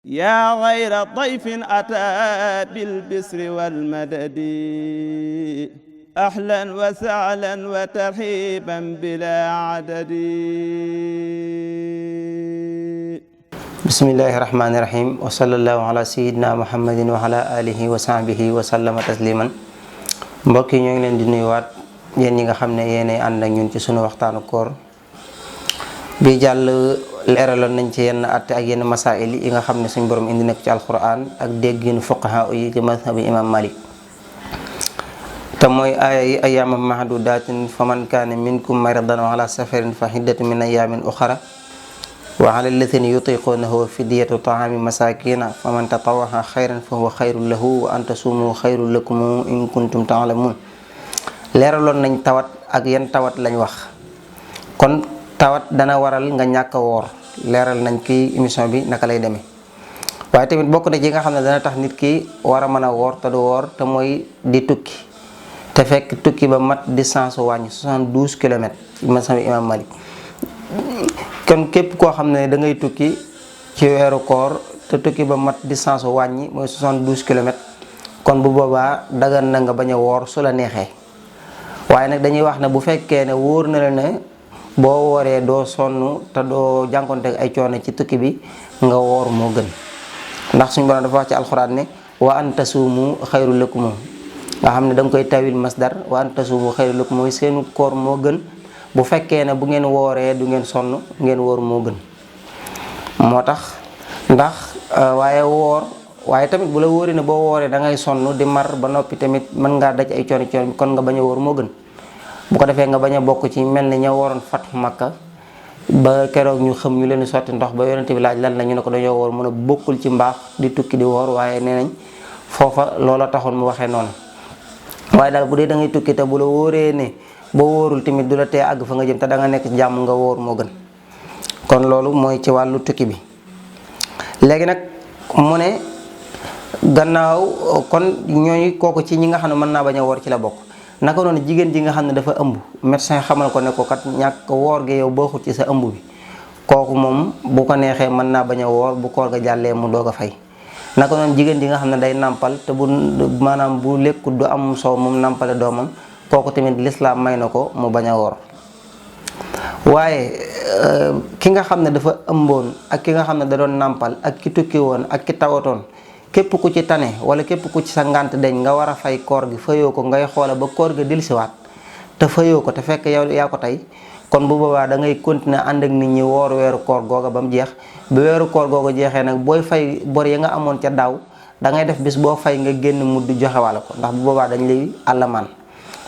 yaa xayra dayfin ataa bil bisri wal madadi ahlan wa sahlan wa tarhiban bilaa adadi. bismillahi rahmaani rahim wa sallallahu ala sayyidina muhammadin wa ala alihi wa sahbihi wa sallama tasliman. mbokk yi ñoo ngi leen di nuyuwaat yéen ñi nga xam ne yéenay ànd ak ñun ci sunu waxtaanu koor bi jàll. leeraloon nañ ci yenn atte ak yenn masail yi nga xam ne suñ borom indi nekk ci alquran ak dégginu fuqaha yi ci mazhabi imam malik te mooy aaya yi ayyaman mahdudatin fa man kaane minkum maridan wa ala safarin fa hiddatu min ayyamin ukhra wa ala alladhina yutiqunahu fidyatu ta'ami masakina fa man tatawwa'a khayran fa huwa khayrun lahu wa an tasumu khayrun lakum in kuntum ta'lamun. leeraloon nañ tawat ak yan tawat lañ wax. kon tawat dana waral nga ñàkk a woor leeral nañ ki émission bi naka lay demee waaye tamit bokk na ci nga xam ne dana tax nit ki war a mën a woor te du woor te mooy di tukki te fekk tukki ba mat distance wàññi 72 kilomètres masami imam Malik. kon képp koo xam ne da ngay tukki ci weeru koor te tukki ba mat distance wàññi mooy 72 kilomètres kon bu boobaa dagan na nga bañ a woor su la neexee waaye nag dañuy wax ne bu fekkee ne wóor na la ne boo wooree doo sonn te doo jànkonte ay coono ci tukki bi nga woor moo gën ndax suñu borom dafa wax ci alxuraan ne wa an tasuumu xayrul lakum nga xam ne da nga koy tawil masdar wa an tasuumu xayrul lakum mooy seenu koor moo gën bu fekkee ne bu ngeen wooree du ngeen sonn ngeen woor moo gën moo tax ndax waaye tamit bu la wóoree ne boo wooree da ngay sonn di mar ba noppi tamit mën ngaa daj ay coono kon nga bañ a woor moo gën bu ko defee nga bañ a bokk ci mel ne ña waroon fatu Makka ba keroog ñu xam ñu leen sotti ndox ba yonente bi laaj lan la ñu ne ko dañoo woor mën a bokkul ci mbaax di tukki di woor waaye nee nañ foofa loola taxoon mu waxee noonu. waaye daal bu dee da ngay tukki te bu la wóoree ne boo wóorul tamit du la tee àgg fa nga jëm te da nga nekk ci jàmm nga woor moo gën kon loolu mooy ci wàllu tukki bi. léegi nag mu ne gannaaw kon ñooñu kooku ci ñi nga xam ne mën naa bañ a woor ci la bokk. naka noonu jigéen ji nga xam ne dafa ëmb médecin xamal ko ne ko kat ñàkk woor gi yow baaxul ci sa ëmb bi kooku moom bu ko neexee mën naa bañ a woor bu koor ga jàllee mu doog a fay. naka noonu jigéen ji nga xam ne day nàmpal te maanaam bu lekkut du am soow moom nàmpale doomam kooku tamit lislaam may na ko mu bañ a woor. waaye ki nga xam ne dafa ëmboon ak ki nga xam ne da doon nàmpal ak ki tukki woon ak ki tawatoon képp ku ci tane wala képp ku ci sa ngànt deñ nga war a fay koor gi fayoo ko ngay xoola ba koor ga dellusiwaat te fayoo ko te fekk yow yaa ko tey kon bu boobaa da ngay continuer ànd ak nit ñi woor weeru koor googa ba mu jeex bu weeru koor googa jeexee nag booy fay bor ya nga amoon ca daaw da ngay def bis boo fay nga génn mudd joxe wala ko ndax bu boobaa dañ lay àllamaan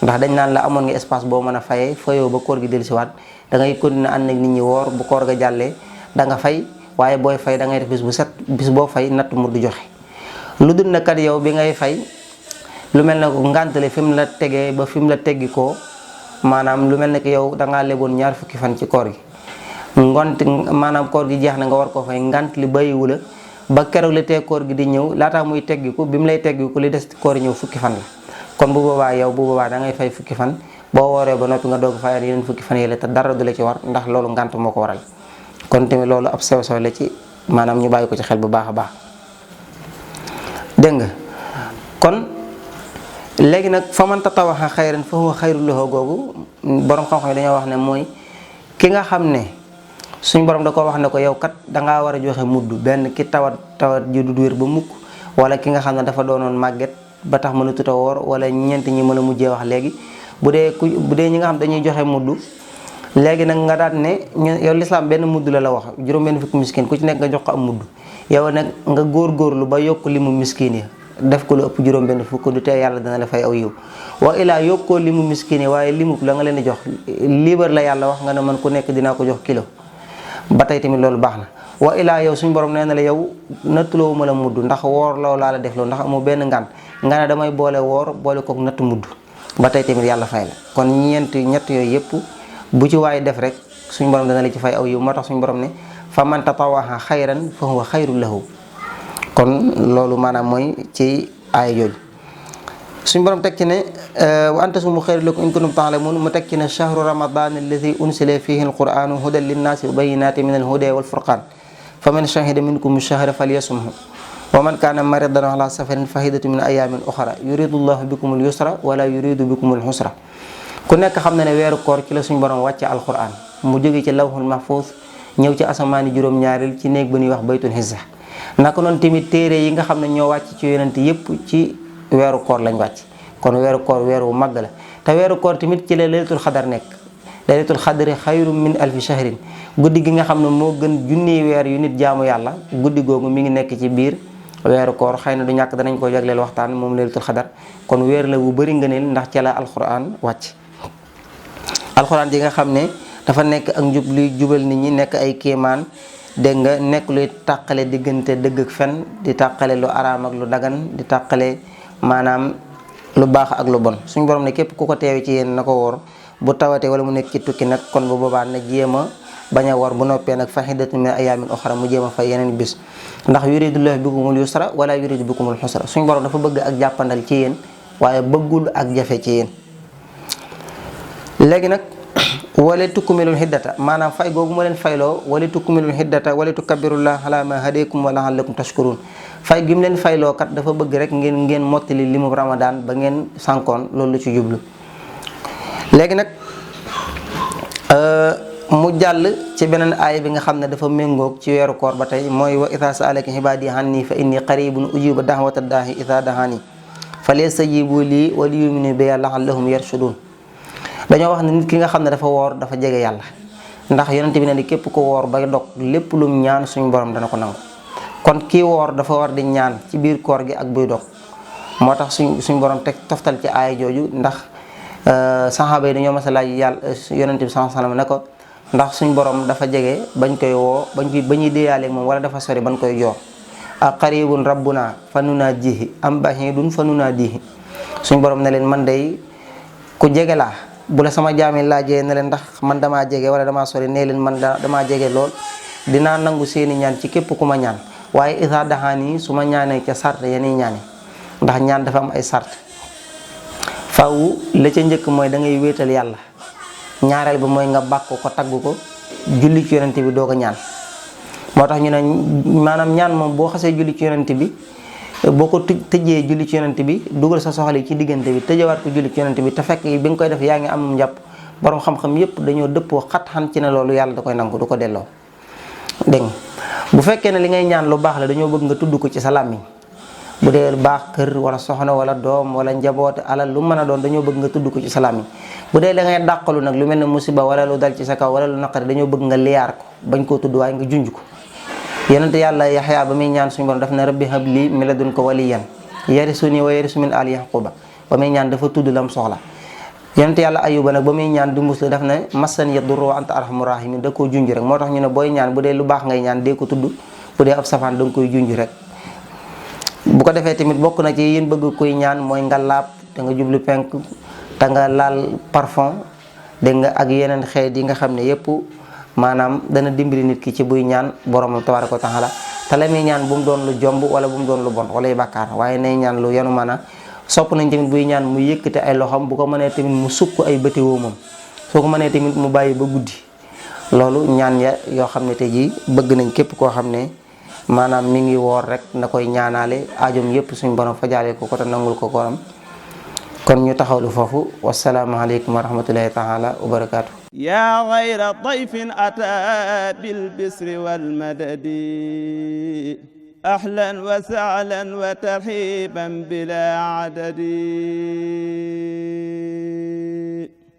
ndax dañ naan la amoon nga espace boo mën a fayee fayoo ba koor gi dellusiwaat da ngay continuer ànd ak nit ñi woor bu koor ga jàllee da nga fay waaye booy fay da ngay def bis bu set bis boo fay natt mudd joxe. lu dul na kat yow bi ngay fay lu mel ne ko ngàntale fi mu la tegee ba fi mu la teggi ko maanaam lu mel ne ko yow dangaa leboon 20 fan ci koor gi maanaam koor gi jeex na nga war koo fay ngànt li bàyyiwu la ba keroog li tee koor gi di ñëw laataa muy teggiku bi mu lay teggiku li des koor ñëw fukki fan la kon bu boobaa yow bu boobaa da ngay fay fukki fan boo wooree ba noppi nga doog fayal yeneen fukki fan yi la te dara du la ci war ndax loolu ngànt moo ko waral kon tamit loolu ab sew sew la ci maanaam ñu bàyyi ko ci xel bu baax a baax. dégg nga kon léegi nag fa man tatawwa'a xayran fa huwa xayrun lahu googu borom xam-xam yi dañoo wax ne mooy ki nga xam ne suñ borom da ko wax ne ko yow kat dangaa war a joxe mudd benn ki tawat ji du wér ba mukk wala ki nga xam ne dafa doonoon màgget ba tax mën a tuta woor wala ñeent ñi mën a mujjee wax léegi bu dee ñi nga xam dañuy joxe mudd léegi nag nga daan ne yow lislaam benn mudd la wax juróom benn fukki miskin ku ci nekk nga jox ko am mudd yow nag nga góorgóorlu ba yokk limu miskin yi def ko lu ëpp juróom benn fukk du tee yàlla dana la fay aw yiw wa ilaa yokkoo limu miskin yi waaye limu la nga leen di jox liibar la yàlla wax nga ne man ku nekk dinaa ko jox kilo ba tey tamit loolu baax na wa ilaa yow suñu borom nee na la yow nattuloo ma la mudd ndax woor law laa la def loolu ndax amoo benn ngànt nga ne damay boole woor boole kook natt mudd ba tey tamit yàlla fay la kon ñett yooyu yëpp bu ci waaye def rek suñu borom dana la ci fay aw yiw moo tax suñu borom ne fa man tatawwa'a xayran fa huwa xayrun lahu kon loolu maanaam mooy ci aaya jooju suñu borom teg ci ne wa an tasuumu xayrun lakum in kuntum ta'lamuun mu teg ci ne shahru ramadan alladi unsila fihi alquranu hudan linnaasi wa bayyinatin min alhuda wal furqan fa man shahida minkum shahra falyasumhu wa man kaana maridan ala safarin fa iddatu min ayaamin uxra yuridu llahu bikumul yusra wala yuridu bikumul usra. ku nekk xam na ne weeru koor ci la suñu borom wàcce alquran mu jóge ci lawhul mahfuz ñëw ci asamaani juróom-ñaareel ci néeg ba ñuy wax baytul hizza. naka noonu tamit téere yi nga xam ne ñoo wàcc ci yonent yépp ci weeru koor lañ wàcc. kon weeru koor weer wu màgg la te weeru koor tamit ci la laylatul xadar nekk. laylatul xadri xayrum min alfi shahrin guddi gi nga xam ne moo gën junniy weer yu nit jaamu yàlla guddi googu mi ngi nekk ci biir weeru koor. xëy na du ñàkk danañ ko jagleel waxtaan moom laylatul xadar. kon weer la wu bëri ngëneel ndax ci la alquran wàcc. alquran ji nga xam ne dafa nekk ak njub luy jubal nit ñi nekk ay kéemaan dégg nga nekk luy tàqale diggante dëgg ak fen di tàqale lu araam ak lu dagan di tàqale maanaam lu baax ak lu bon. suñu borom ne képp ku ko teewe ci yéen na ko woor bu tawatee wala mu nekk ci tukki nag kon bu boobaa na jéem a bañ a war bu noppee nag fa iddatu min ayaamin uxra mu jéem a fay yeneen bis ndax yuridullahu bikumul yusra wala yuridu bikumul usra. suñu borom dafa bëgg ak jàppandal ci yéen waaye bëggul ak jafe ci yéen. léegi nag wala tukkumilul hiddata maanaam fay googu ma leen fayloo wala tukkumilul hiddata wala tukabbirullah ala ma hadakum wa la'allakum tashkurun. fay gi mu leen fayloo kat dafa bëgg rek ngeen mottali limu Ramadan ba ngeen sànkoon loolu la ci jublu. léegi nag mu jàll ci beneen aaya bi nga xam ne dafa méngoog ci weeru koor ba tey mooy wa idha sa'alaka ibadi anni fa inni qaribun ujibu da'wata da'i idha da'ani falyastajibu li wa liyu'minu bi la'allahum yarshudun. dañoo wax ne nit ki nga xam ne dafa woor dafa jege yàlla ndax yonent bi ne ni képp ko woor bay dog lépp lum ñaan suñu borom dana ko nangu. kon kii woor dafa war di ñaan ci biir koor gi ak buy dog moo tax suñu borom teg toftal ci aaya jooju ndax saxaaba yi dañoo mas a laaj yàlla yonent bi sallallahu alayhi wasallam ne ko ndax suñu borom dafa jege bañ koy woo ba ñuy déyaaleeg moom wala dafa sori bañ koy joor a qaribun rabbuna fa nunajihi am bahidun fa nunadihi. suñu borom ne leen man day ku jege laa bu la sama jaami laajee ne leen ndax man damaa jege wala damaa sori nee leen man damaa jege lool dinaa nangu seeni ñaan ci képp ku ma ñaan waaye isa daxaani su ma ñaanee ca sart yeni ñaane ndax ñaan dafa am ay sart. faw la ca njëkk mooy da ngay wéetal yàlla ñaareel ba mooy nga bàkk ko tagg ko julli ci yonent bi doo ko ñaan. moo tax ñu ne maanaam ñaan moom boo xasee julli ci yonent bi boo ko tëjee julli ci yonent bi dugal sa soxla yi ci diggante bi tëjewaat ko julli ci yonent bi te fekk bi nga koy def yaa ngi am njàpp borom xam-xam yépp dañoo dëppoo xat xan ci ne loolu yàlla da koy nangu du ko delloo. dégg nga bu fekkee ne li ngay ñaan lu baax la dañoo bëgg nga tudd ko ci sa làmmiñ bu dee baax kër wala soxna wala doom wala njaboot alal lu mën a doon dañoo bëgg nga tudd ko ci sa làmmiñ bu dee da ngay dàqalu nag lu mel ne musiba wala lu dal ci sa kaw wala lu naqari dañoo bëgg nga liyaar ko bañ koo tudd waaye nga junj ko. yonent yàlla Yaxya ba muy ñaan suñu borom daf ne rabbi habli min ladunka waliyan yarisuni wa yarisu min ali yaquba ba muy ñaan dafa tudd lam soxla. yonent yàlla Ayuba nag ba muy ñaan di muslu daf ne massan yadurru wa anta arhamur rahimin da koo junj rek moo tax ñu ne booy ñaan bu dee lu baax ngay ñaan dee ko tudd bu dee ab safaan da nga koy junj rek. bu ko defee tamit bokk na ci yéen bëgg koy ñaan mooy nga laab te nga jublu penk te nga laal parfum dégg nga ak yeneen xeet yi nga xam ne yépp maanaam dana dimbali nit ki ci buy ñaan boromam tabaaraka wa taala te la muy ñaan bu mu doon lu jomb wala bu mu doon lu bon wala yu bàkkaar waaye nay ñaan lu yenu mën a sopp nañ tamit buy ñaan mu yëkkate ay loxoom bu ko mënee tamit mu sukk ay bëti woomam soo ko mënee tamit mu bàyyi ba guddi. loolu ñaan ya yoo xam ne tey jii bëgg nañ képp koo xam ne maanaam mi ngi woor rek na koy ñaanaale aajom yépp suñu borom fajaale ko te nangul ko koram. kon ñu taxawlu foofu wassalaamu aleykum wa rahmatullahi taala wa barakaatu. yaa xayra dayfin ataa bil bisri wal madadi ahlan wa sahlan wa tarhiban bila adadi